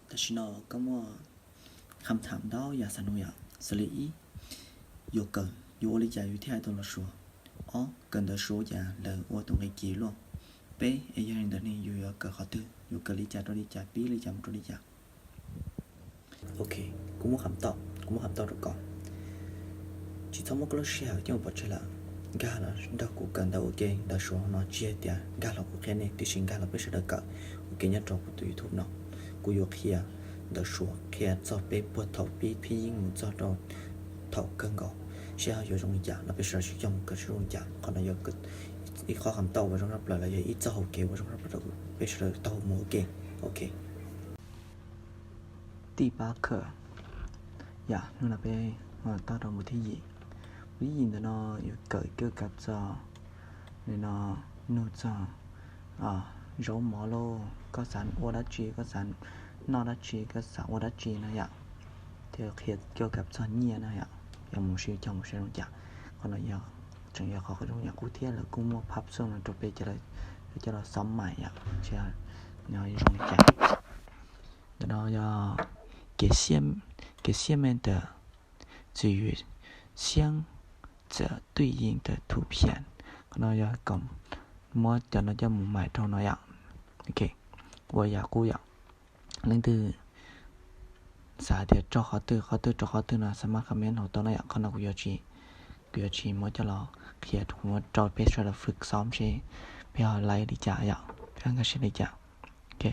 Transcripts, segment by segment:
Tam sim no koj muaj kham tham ntau yam xav nug yom. Xws li ib, yuav kawm yuav ua li cas yus thiaj hais tau lus Suav? Ob, kawm ntawv Suav ua cas lawv ua tus nqi kiv luaj? Peb, es yog li ntawd ne yus yuav kawm qhov twg, yuav kawm li cas rau li cas, pib li cas mus rau li cas? Ok, kuv muab kham tau, kuv muab kham tau rau koj. Tsis txhob muab koj lub sij hawm coj mus pov tseg lawm. Nkag los nrog kuv kawm ntawv ua ke, ntawv Suav no tsis yog tias nkag los kuv qhia nej, tiam sis nkag los peb sawv daws kawm ua ke nyob rau kuv tus YouTube no. Kuv yuav qhia ntawv Suav, qhia txog peb puag thaum pib phib yeeb mus txog rau thaum kawg nkaus, seb ho yuav zoo li cas no peb sawv daws sib cog mus kawm seb zoo li cas. Qhov no yog ib qho kham tau uas zoo tshaj plaws los yog ib txoj hau kev uas zoo tshaj plaws rau peb sawv daws taug mus ua ke. Ok. Tij pab khawm, yam hnub no peb tau rau npus thib yim. Npus thib yim ntawm no yuav kawm cuaj kav txog, nim no nug txog zaub mov lauj, koj xav ua dab tsi, koj xav noj dab tsi, koj xav ua dab tsi no yom. Thiab qhia cuaj kav txog nyiaj no yom, yog mus sib cog mus saib zoo cas. Qhov no yog tseem yog qhov zoo yam qub thiab lawv kuj muaj phab xoj no rau peb cov los xov mais yom, seb nws zoo li cas. Ntawm no yog kev siab, kev siab me ntawm txwv yus siab txawm twj yees tawm thuv phiam. Qhov no yog kom muab cov no coj mus mais rau no yom. Ok, ua yam qub yom. Leej twg xav tias rau qhov twg qhov twg rau qhov twg no xav mas comment hauv tau no yom. Qhov no kuv yuav tsis, kuv yuav tsis muab coj los qhia, kuv muab rau peb sawv daws fwm xov seb peb ho laib li cas yom, peb ho nkag siab li cas. Ok,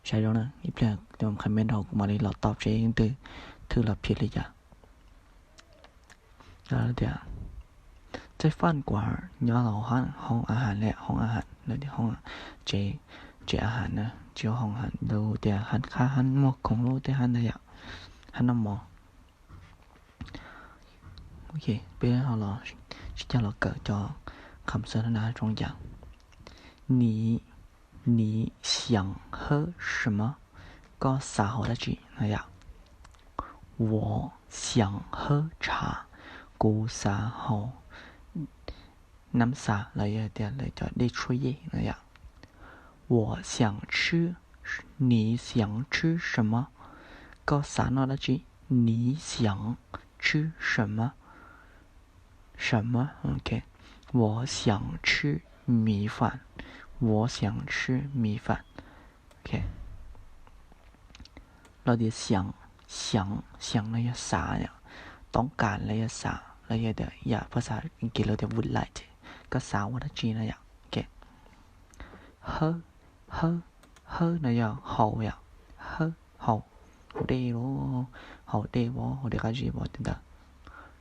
saib zoo na, ib pliag comment rau kuv mam li los tau seb leej twg thwj los phiaj li cas. Tias txaij faj kuam nyob hauv hoob a has, hoob a has, lawv tias hoob tsev, tsev a has na, tsis yog hoob a has, lawv tias hab qhab, hab muag khoom lub tej hab ntawd yom, hab noj mov. Ok, peb ho los sib cog los kawm cov kham xav no zoo cas. 你, 你想喝什么? Koj xav haus dab tsi no yom. 我想喝茶, kuv xav haus nab xas los yog tias lawv cov dej tshuaj yej no yom. 我想吃, 你想吃什么? Koj xav noj dab tsi? 你想吃什么? 什么? Ok. 我想吃米饭. 我想吃米饭. Ok. Los tias xyav, xyav, xyav no yog xav yom. Toob kas los yog xav, los yog tias yam phas xas Askiv lawv tias would like, koj xav ua dab tsi no yom. Ok. Hawb, hawb, hawb no yog haus yom. Hawb, haus, haus dej los, haus dej os, haus dej qab zib os tej ntawd.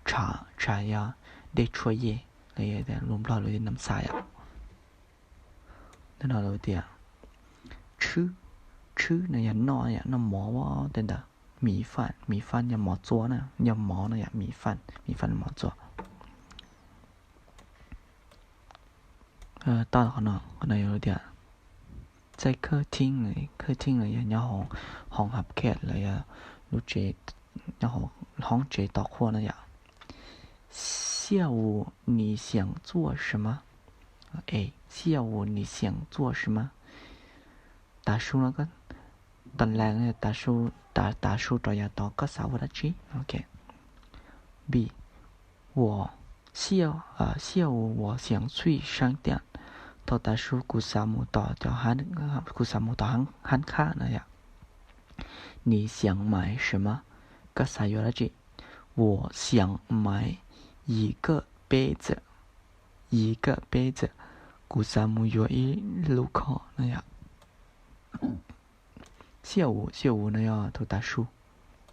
Tshav, tshav yog dej tshuaj yej los yog tias lus Nplog lawv tias nab xas yom. Ntawm no lawv tias tshwb, tshwb no yog noj yom, noj mov os tej ntawd. Mì饭, mì饭 yog mov txua na, yog mov no yom, mì饭, mì饭 mov txua. Tau qhov no, qhov no yog tias 在客厅, 客厅 no yog nyob hauv hoob hab khev los yog lub tsev, nyob hauv hoob tsev tos qhua no yom. 下午你想做什么? 下午你想做什么? Tav su no, tav lees, tav su, tav su rau yav tod koj xav ua dab tsi? Ok. B, 我, 下午我想去商店. Thaum tav su kuv xav mus tom cov, kuv xav mus tom hab khab no yom. 你想买什么? Koj xav yuav dab tsi? 我想买一个杯子, 一个杯子, kuv xav mus yuav ib lub khob no yom. 下午, 下午 no yog thaum tav su.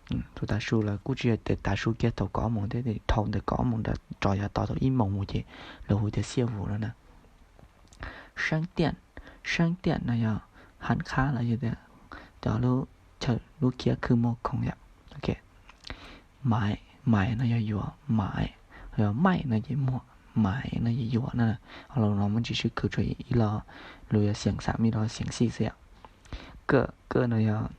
Thaum tav su los kuj tsis yog tias tav su kiag thaum kaum ob moos thiab, dhau ntawm kaum ob moos ntawd rov yav tod thaum ib moos mus ces lawv hu tias 下午 no na. 商店, 商店 no yog hab khab los yog tias cov lub chaw, lub kiab khw muag khoom yom. Ok. 买, 买 no yog yuav, 买, yog 卖 no ces muag, 买 no ces yuav na. Ho los no muaj tsis sib khwv tsuas ib lo lus yog xeem xam, ib lo xeem xij xwb yom. 个, 个 no yog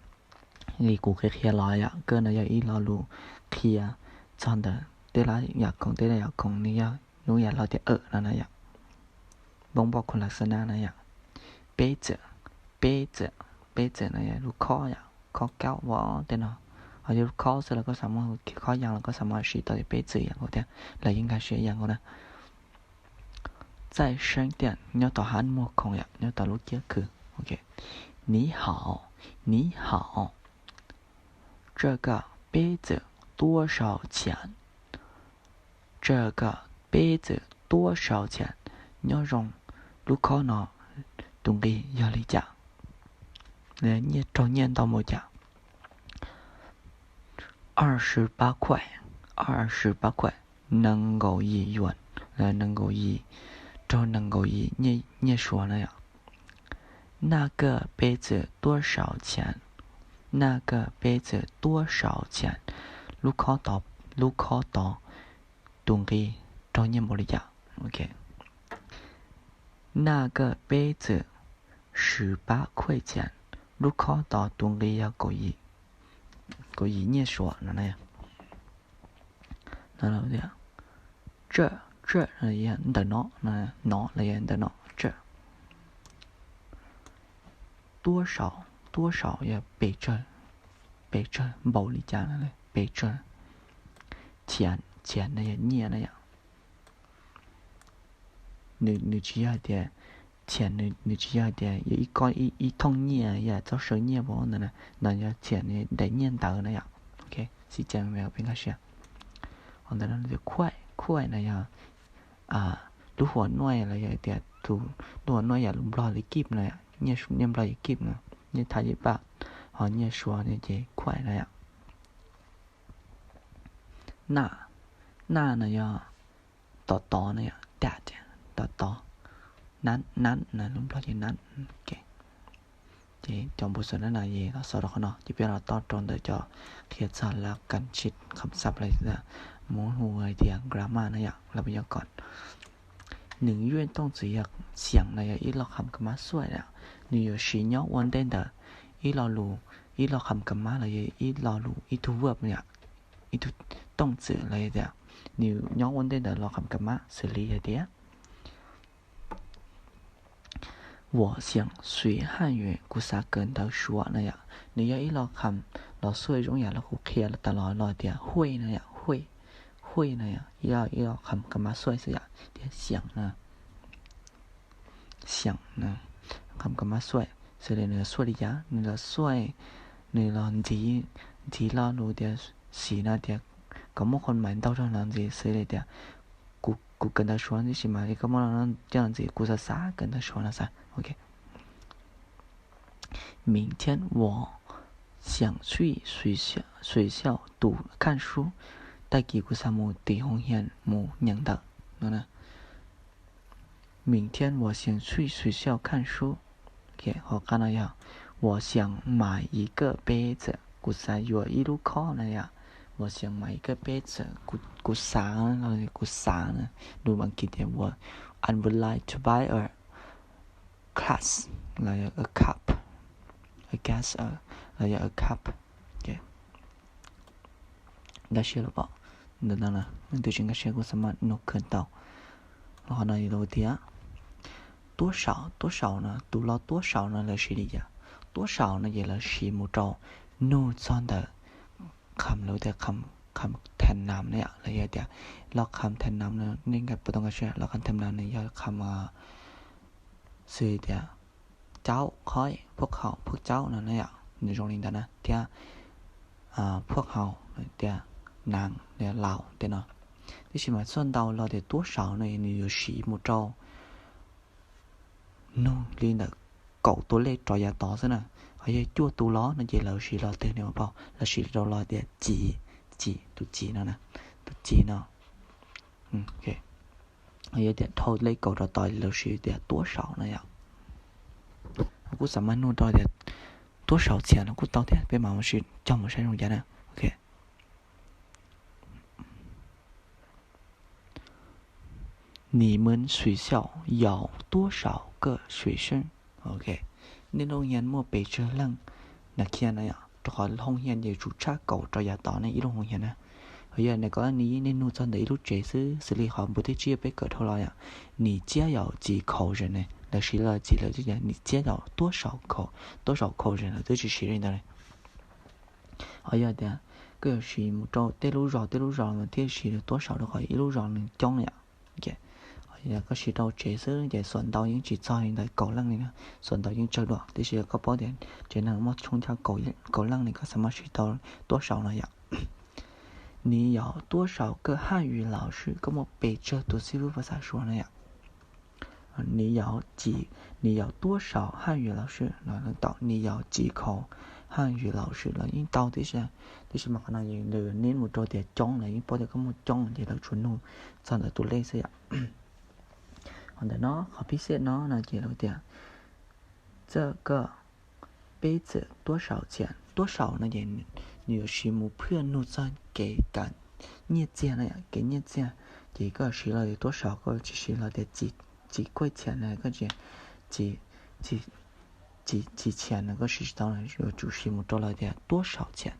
li kuv qhia qhia los yom, 个 no yog ib lo lus qhia txog ntawm tej lab yam khoom, tej lab yam khoom nws yog lub yam log tias 二 no na yom. Npoob npoj khoom las xab nab na yom. 杯子, 杯子, Peb txwm no yog lub khob yom, khob kaub vov tej no. Ho yog lub khob xwb los koj xav muab khob yas los koj xav muab siv tau tias peb txwm yam nkaus thiab, lawv yeej nkag siab yam nkaus na. 在商店 nyob tom hab muag khoom yom, nyob tom lub kiab khw. 你好, 你好, 这个杯子多少钱? 这个杯子多少钱? Nyob zoo, lub khob no tus nqi yog li cas? Nyiaj, raug nyiaj ntau npaum cas? 二十八块, 二十八块, nees nkaum yim yuam, nees nkaum yim, raug nees nkaum yim nyiaj Suav na yom. 那个杯子多少钱? 那个杯子多少钱? Lub khob tod, lub khob tod tus nqi raug nyiaj npaum li cas? 那个杯子十八块钱, lub khob tod tus nqi yog kaum yim nyiaj Suav no. 这, 这, ntawm no, no los yog ntawm no, 这. 多少, 多少 yog pes tsawg, pes tsawg npaum li cas, pes tsawg. 钱, 钱 no yog nyiaj na yom. Nws, nws tsis yog hais tias, 钱 nws, nws tsis yog hais tias yog ib, ib thooj nyiaj, yog txoj saw nyiaj ntawd na, no yog 钱 nws daim nyiaj ntawv na yom. Ok, xij cees peb nkag siab. Ho ntawm no tias 块, 块 no yog lub huam nuaj los yog tias tus lub huam nuaj yam lus Nplog li kib no, nyiaj Nplog yog kib no, nyiaj Thaib yog บาท, ho nyiaj Suav no ces 块 no yom. 那, 那 no yog tod tod na yom, 那, tod tod, 那, 那 no lus Nplog ces 那. Ces cov npau suav na no es los xaus rau qhov no ces peb los toj rau ntawm cov qhia txog lawv kam tsis kham xab lawm, muab hu hais tias grammar na yom, lawv peb nyob kom 能用动词 yog 想 no yog ib lo kham ka mab xuaij na, nws yuav siv nyob ua ntej ntawm ib lo lus, ib lo kham ka mab los yog ib lo lus, ib tug verb yom, ib tug 动词 los yog tias nws nyob ua ntej ntawm lo kham ka mab xws li hais tias 我想学汉语, kuv xav kawm ntawv Suav na yom. Nws yog ib lo kham los xuaij zoo yam li kuv qhia tas los no tias 会 no yom, 会, 会 no yog ib lo kham ka mab xuaij xwb yom, tias 想 no, 想 no, kham ka mab xuaij xws li nws xuaij li cas, nws los xuaij, nws los ntxiv, ntxiv lo lus tias 学 no tias kom muaj qhov mais ntau rau no ntxiv xws li tias kuv kawm ntawv Suav tab sis mas koj muab coj no ntxiv, kuv xav xav kawm ntawv Suav no xav. Ok. 明天我想去学校读，看书, tag kis kuv xav mus tim 学校 mus nyeem ntawv no. 明天我想去学校看书. Hauv qab no yog 我想买一个杯子, kuv xav yuav ib lub khob no yom. 我想买一个杯子, kuv xav, kuv xav, lus Askiv tias I would like to buy a glass, los yog a cup, a glass, los yog a cup. Nkag siab los pom ntawm no, leej twg tsis nkag siab kuv xav mas nug kawm tau. Qhov no lus tias 多少, 多少 no, tus lo 多少 no lawv siv li cas? 多少 no ces lawv siv mus rau nug txog ntawm kham, lawv tias kham thas nam na yom, los yog tias lo kham thas nam no nej puas tau nkag siab, lo kham thas nam no yog kham xws tias 早, 开, พวกเขา, พวกเจ้า no na yom, nws zoo li ntawd na, thiab พวกเขา tias นาง, laus tej no. Tab sis mas txoj ntau lo tias 多少 no nws yuav siv mus rau nug li ntawm kaum tus lej rov yav tod xwb na. Ho yog cuaj tus lo no ces lawv siv lo twg ne, lawv siv rau lo tias 几, 几, tus 几 no, tus 几 no. Ho yog tias dhau lej kaum rov tod lawv siv tias 多少 no yom. Kuv xav mas nug rau tias 多少钱 no kuj tau thiab, peb mam mus cog mus saib zoo cas na. Ok. 你们学校有多少个学生? Ok, nej lub hoo hias muaj pes tsawg leej nas khias na yom, rau qhov hoo hias ces tsum tshaj kaum rau yav tod ne, ib lub hoo hias na. Ho yog nej kom nej nug txog ntawm ib lub tsev xwb, xws li qhov npus thib tsib peb kawm dhau los yom, 你家有几口人 ne. lawv siv los txim lawv twb tias 你接到多少口, 多少口人 lawv twb tsis siv li ntawd li. Ho yog tias koj yuav siv mus rau tej lub zos tej lub zos mas thiaj siv được 多少 rau qhov ib lub zos nws coob yom. Koj siv rau tsev xwb ces xuam ntau yeej tsis txog li ntawd kaum leej li na, xuam ntau yeej tsawg dua. Tiam sis koj paub tias tsev neeg muaj tshooj coj kaum leej li koj xav mas siv tau 多少 no yom. 你有多少个汉语老师, koj muaj pes tsawg tus xib fwb phas xas Suav no yom. 你有几, 你有多少汉语老师 no tau, 你有几口汉语老师 los yeej tau tib si. Tiam sis mas qhov no nws nib mus rau tias coob, lawv yeej paub tias koj muaj coob ces lawv tsuas nug txog ntawm tus lej xwb yom. Ho ntawm no qhov phib xiaj no no ces lawv tias 这个杯子多少钱, 多少 no ces nws yuav siv mus phwj nug txog kev kam nyiaj txiag no, kev nyiaj txiag. Ces koj siv los tias 多少, koj tsis siv los tias 几块钱 no, koj tsis, 几钱 no koj siv tsis tau, yuav tsum siv mus rau los tias 多少钱.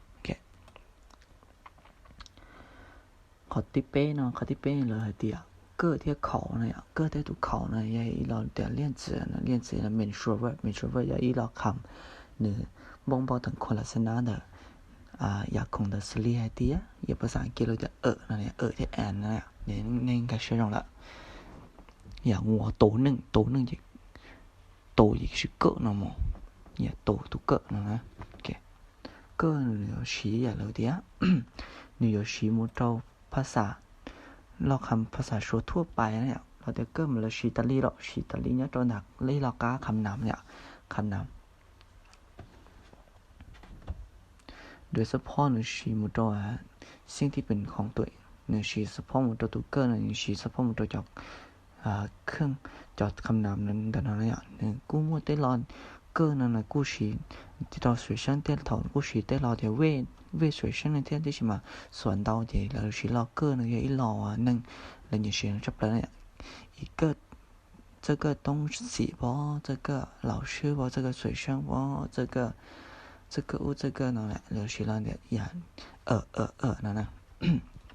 Qhov thib peb no, qhov thib peb lawv hais tias 个 thiab 口 no, 个 thiab tus 口 no yog ib lo tias 量词, 量词 yog mention verb, mention verb yog ib lo kham nws npauj npauj teem khuas las xab nab ntawm yam khoom ntawd xws li hais tias yog phas xas Askiv lawv tias 呃 no, 呃 thiab 俺 no, nej nkag siab zoo lawm. Yam ua tus neeg, tus neeg ces tus ces siv 个 no mus, yam tus, tus 个 no na. 个 nws yuav siv yam lawv tias nws yuav siv mus rau phas xas, lo kham phas xas Suav thuaj pais na, los tias 个 mas lawv siv tas li lawm, siv tas li nyob rau ntawm ib lo qab kham nam yom, kham nam. โดยเฉพาะ nws siv mus rau 心地不好 tuam, nws siv support mus rau tus 个 no, nws siv support mus rau cov kheej, cov kham nam ntawm no yom. Nws kuj muaj tej lo 个 no nws kuj siv, tsis tau 学生 tej thaum kuj siv tej lo tias 未, 未学生 no thiab, tiam sis mas xuam ntau ces lawv siv lo 个 no yog ib lo neeg lawv nyiam siv tshaj plaws na. 一个, 这个东西 pov, 这个老师 pov, 这个学生 pov, 这个, 这个屋, 这个 no lawv siv lo tias yam 二, 二, 二 no na.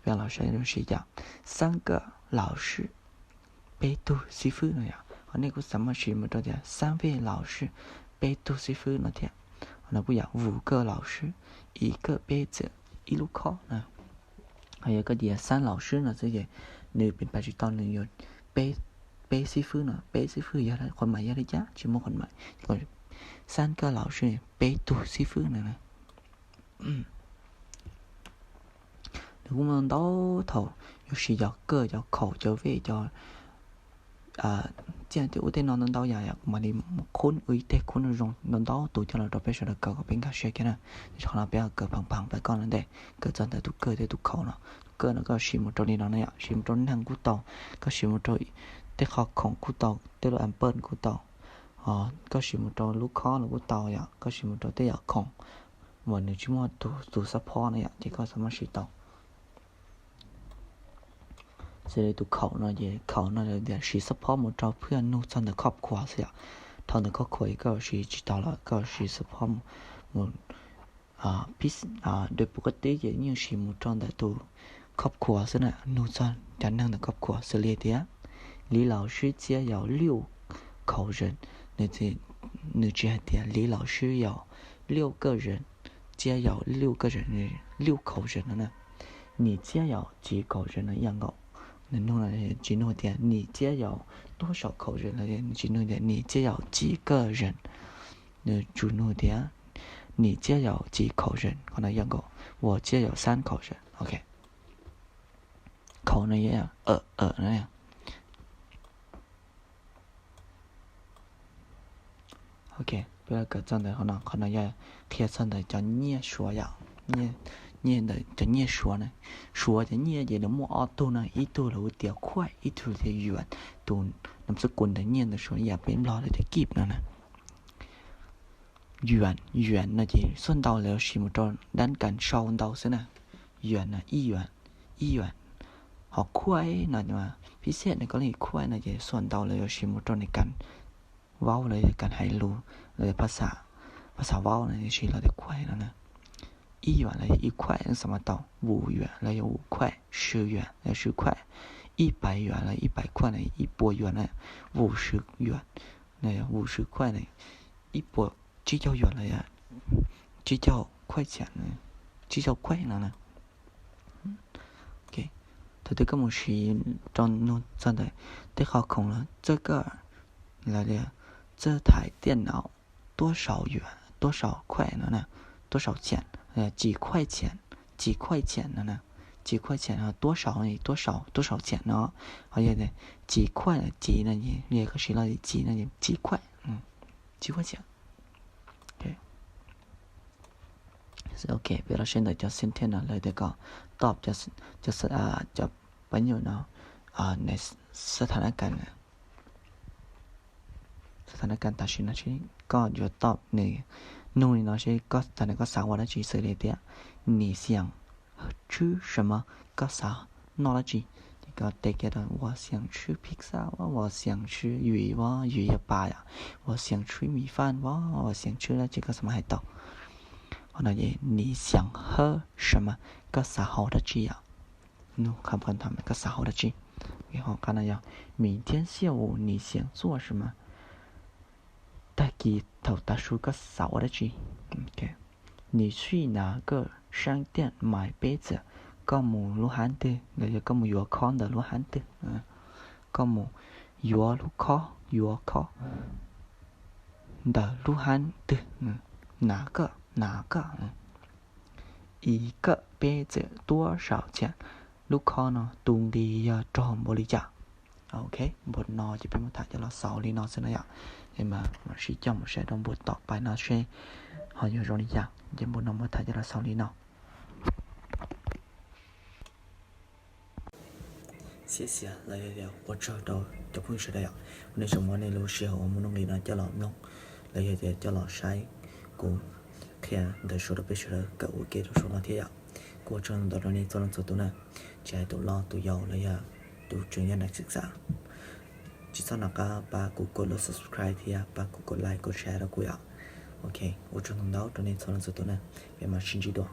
Peb los saib lawv siv yam 三个老师, peb tug xib fwb no yom. Ho nej kuj xav mas siv mus rau tias 三位老师, peb tug xib fwb no thiab. Ho no kuj yam 五个老师, 一个杯子, ib lub khob na. Ho yog koj tias 三老师 no xwb ces nws pim pas tsis tau, nws yuav peb, peb xib fwb no, peb xib fwb yog qhov mas yog li cas tsis muaj qhov mas. 三个老师, peb tug xib fwb no na. Nws kuj muaj ntau thaum yuav siv cov 个, cov 口, cov 位, cov txiaj tej ub tej no ntau ntau yam, kuv mam li mus qhub ua ib teg qhub zoo ntau ntau tus coj los rau peb sawv daws kawm kom peb nkag siab kiag na. Tiam sis qhov no peb kawm phav phav pab koj no ntej, kawm txog ntawm tus 个 thiab tus 口 no. Tus 个 no koj siv mus rau li no na yom, siv mus rau neeg kuj tau, koj siv mus rau tej qho khoom kuj tau, tej lub app kuj tau, koj siv mus rau lub khob los kuj tau yom, koj siv mus rau tej yam khoom uas nws tsis muaj tus support na yom, ces koj xav muab siv tau. Xws li tus 口 no ces 口 no lawv tias siv support mus rau phwj nug txog ntawm ครอบครัว xwb yom. Dhau ntawm ครอบครัว koj siv tsis tau lawm, koj siv support mus, mus, pis, dua pus koj tib ces yeej siv mus rau ntawm tus ครอบครัว xwb na, nug txog cov neeg ntawm ครอบครัว xws li tias 李老师接有六口人, nws tsis hais tias 李老师有六个人, 接有六个人, 六口人 no na. 你接有几口人 no ib yam nkaus, nws nug tsis nug tias 你接有多少口人 los tsis nug tias 你接有几个人, nws tsuas nug tias 你接有几口人, qhov no ib yam nkaus, 我接有三口人, ok. 口 no yog, na. Ok, peb los kawm txog ntawm qhov no, qhov no yog qhia txog ntawm cov nyiaj Suav yom, nyiaj ntawm cov nyiaj Suav na. Suav cov nyiaj ces nws muaj ob tug no, ib tug lawv hu tias 块, ib tug tias 元, tus nam txwj kuv ntawm nyiaj ntawm Suav yam peb Nplog lawv tias กีบ no na. 元, 元 no ces xuaj ntau lawv siv mus rau dab kas sau ntau xwb na. 元 no, 一元, 一元. Ho 块 no, phib xiab no koj leej 块 no ces xuaj ntau lawv yuav siv mus rau nws kas vaub, lawv kas hais lus, lawv phas xas vaub no siv los tias 块 no na. 一元 los yog 一块 xav mas tau, 五元 los yog 五块, 十元 los yog 十块, 一百元 los yog 一百块 no, ib puas yuan na, 五十元.五十块呢, ib puas tsib caug yuan los yog tsib caug khuaj xiam, tsib caug khuaj no na. Thaum twg koj mus siv rau nug txog ntawm tej qhov khoom los 这个, los 这台电脑多少元, 多少块 no na, 多少钱, 几块钱, 几块钱 no na, 几块钱 no, 多少, 多少, 多少钱 no, ho yog 几块, 几 no, yog koj siv los 几 no, 几块, 几块钱. Ok, peb los saib ntawm cov sentence no lawv tias kom tau cov, cov pab nyuj no, nws xab tha nab kas, xab tha nab kas tam sim no seb koj yuav tau nws, nug li no seb koj tag nws koj xav ua dab tsi xws li tias 你想吃什么, koj xav noj dab tsi. Ces koj teb kiag rau 我想吃披萨, 我想吃鱼, 鱼也罢, 我想吃米饭, 我想吃 dab tsi koj xav mas hais tau. Qhov no ces 你想喝什么, koj xav haus dab tsi yom. Nug qhov pab tham koj xav haus dab tsi. Qhov qab no yog 明天下午你想做什么, tag kis thaum tav su koj xav ua dab tsi. 你去哪个商店买杯子, koj mus lub hab twg los yog koj mus yuav khob ntawm lub hab twg. Koj mus yuav lub khob, yuav khob ntawm lub hab twg. 哪个, 哪个, 一个杯子多少钱, lub khob no tus nqi yog rog npaum li cas. Ok, npaum no ces peb muab tham coj los xaus li no xwb no yom. Es mas mam sib coj mus saib rau npaum tom pais no seb ho yuav zoo li cas. Ces npaum no muab tham coj los xaus li no. Xiam xiam los yog ua tsaug rau cov phooj ywg sawv daws yom, nej tseem muab nej lub sij hawm uas muaj nuj nqis no coj los mloog los yog tias coj los saib kuv qhia ntawv Suav rau peb sawv daws kawm ua ke rau saum no thiab yom. Kuv ua tsaug ntau rau nej txhua leej txhua tus na, tsis hais tus loj tus yau los yog tus tseem yog nam txwv xav, tsis txhob nco qab pab kuv kov lub subscribe thiab pab kuv kov like kov share rau kuv yom. Ok, ua tsaug ntau ntau rau nej txhua leej txhua tus na, peb mam sib ntsib dua.